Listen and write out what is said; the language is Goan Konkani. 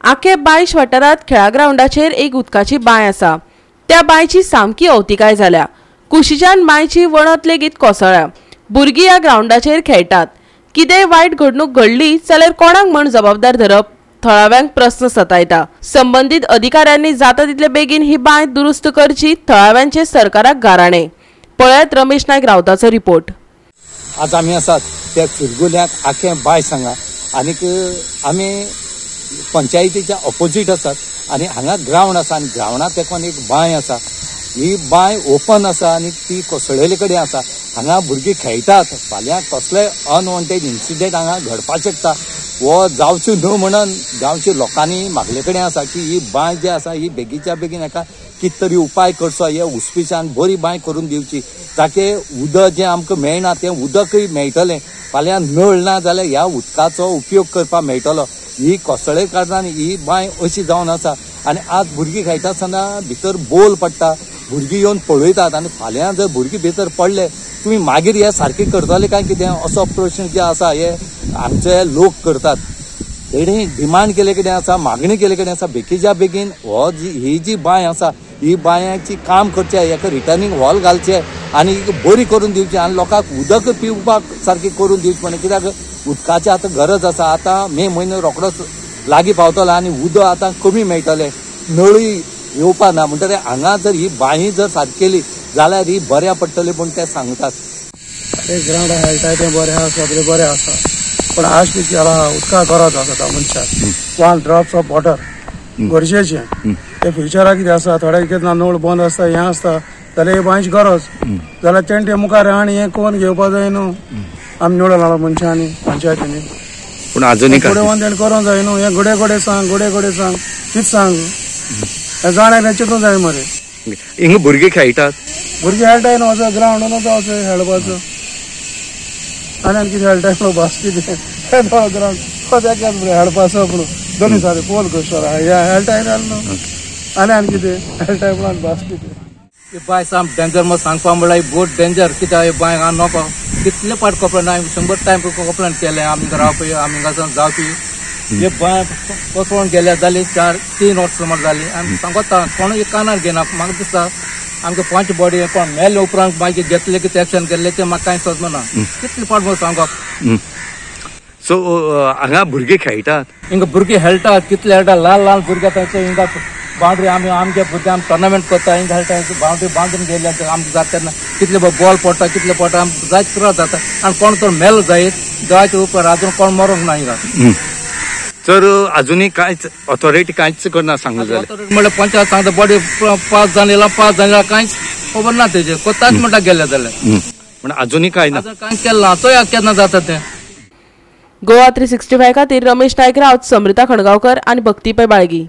आखे बायश वाठारांत खेळा ग्रावंडाचेर एक उदकाची बांय आसा. त्या बांयची सामकी अवतिकाय जाल्या. कुशीच्यान बांयची वणत लेगीत कोसळ्या. भुरगीं ह्या ग्रावंडाचेर खेळटात. कितेंय वायट घडणूक घडली जाल्यार कोणाक म्हण जबाबदार धरप थळाव्यांक प्रस्न सतायता. संबंदीत अधिकाऱ्यांनी जाता तितले बेगीन ही बांय दुरुस्त करची थळाव्यांचे सरकाराक गाराणे. पळयात रमेश नायक रावताचो रिपोर्ट. आज आमी आसात त्या चुरगुल्याक आखे बांय सांगा आनीक आमी पंचायतीच्या ऑपोजीट आसात आनी हांगा ग्रावंड आसा आनी ग्रावंडा तेंकून एक बांय आसा. ही बांय ओपन आसा आनी ती कोसळिल्ले कडेन आसा. हांगा भुरगीं खेळटात. फाल्यां कसलेय अनवॉन्टेड इन्सिडेंट हांगा घडपाक शकता. हो जावचो न्हू म्हणून गांवच्या लोकांनी मागले कडेन आसा की ही बांय जी आसा ही बेगीच्या बेगीन हाका कितें तरी उपाय करचो. हे उस्पिशान बरी बांय करून दिवची ताकी उदक जें आमकां मेळना तें उदकय मेळटलें. फाल्यां नळ ना जाल्यार ह्या उदकाचो उपयोग करपाक मेळटलो. ही कोसळे कारणान ही बांय अशी जावन आसा आनी आज भुरगीं खेळटा आसतना भितर बोल पडटा. भुरगीं येवन पळयतात आनी फाल्यां जर भुरगीं भितर पडले तुमी मागीर हे सारकें करतले काय कितें असो प्रश्न जे आसा हे आमचे लोक करतात. तेणी डिमांड केले कडेन आसा, मागणी केले कडेन आसा बेगीच्या बेगीन हो जी ही जी बांय आसा ही बांयाची काम करचें, हेका रिटर्निंग हॉल घालचें आनी बरी करून दिवची आनी लोकांक उदक पिवपाक सारकें करून दिवचें. म्हणून कित्याक उदकाची आतां गरज आसा. आतां मे म्हयनो रोखडोच लागीं पावतलो आनी उदक आतां कमी मेळटलें, नळी येवपा ना. म्हणटकीर हांगा जर ही बांय जर सारकी केली जाल्यार ही बऱ्या पडटली म्हूण ते सांगतात. ते ग्रावंड खेळटाय तें बरें आसा, सगळें बरें आसा, पूण आज कितें जाला उदका गरज आसा मनशाक. 1 ड्रॉप्स ऑफ वॉटर गरजेचें. ते फ्युचराक कितें आसा थोडे केन्ना नळ बंद आसता हें आसता जाल्यार ही बांयची गरज जाल्यार तेणें ते मुखार आनी हें करून घेवपा जाय न्हू आमी निवडून हाडलो मनशांनी पंचायतींनी. पूण आजुनूय फुडें वचून तेणें करूंक जाय न्हू. हें घडये घडये सांग घडये घडये सांग कितें सांग हें जाणां चिंतूंक जाय मरे. हिंगा भुरगीं खेळटात, भुरगीं खेळटाय न्हू असो ग्रावंड न्हू तो असो खेळपाचो आनी आनी कितें खेळटाय न्हू बस कितें ग्रावंड खेळपाचो पूण दोन दिसांनी पोल कशो खेळटाय न्हू आनी आनी कितें खेळटाय पूण बस कितें. ही बांय साम डेंजर म्हण सांगपा म्हणल्यार ही भोव डेंजर. कित्याक ही बांय हांगा नोको कितले पाट कंप्लेन हांवें 100 टायम कंप्लेन केलें. आमी रावपी आमी हांगासून जावपी हे बांय कोसळून गेल्या जाली 4-3 वर्सां सुमार जाली. आनी सांगता कोण एक कानार घेना. म्हाका दिसता आमकां पंच बॉडी कोण मेले उपरांत मागीर घेतले कितें एक्शन केल्लें तें म्हाका कांय समजना. कितले पाट म्हण सांगप. सो हांगा भुरगीं खेळटात, हिंगा भुरगीं खेळटात, कितले खेळटात ल्हान ल्हान भुरगे आतां हिंगा बाउंड्री आमी आमच्या भुरग्यां आमी टोर्नामेंट करता. हिंगा खेळटा बाउंड्री बांदून गेल्या आमकां जाता तेन्ना कितले बॉल पडटा कितले पडटा आमकां जायत त्रास जाता. आनी कोण तर मेलो जायत देवाच्या उपर आजून कोण मरोंक ना हिंगा. तर अजूनही कांयच ऑथॉरिटी कांयच करना सांगू जाल्यार म्हणल्यार पंचायत सांगता बॉडी 5 जाण येयला 5 जाण येयला कांयच खबर ना तेजेर कोताच म्हणटा गेल्या जाल्यार पण अजूनही कांय ना, कांय केलें ना. चोया केन्ना जाता तें. गोवा 365 खातीर रमेश नायक रावत, समृता खणगांवकर आनी भक्ती पै बाळगी.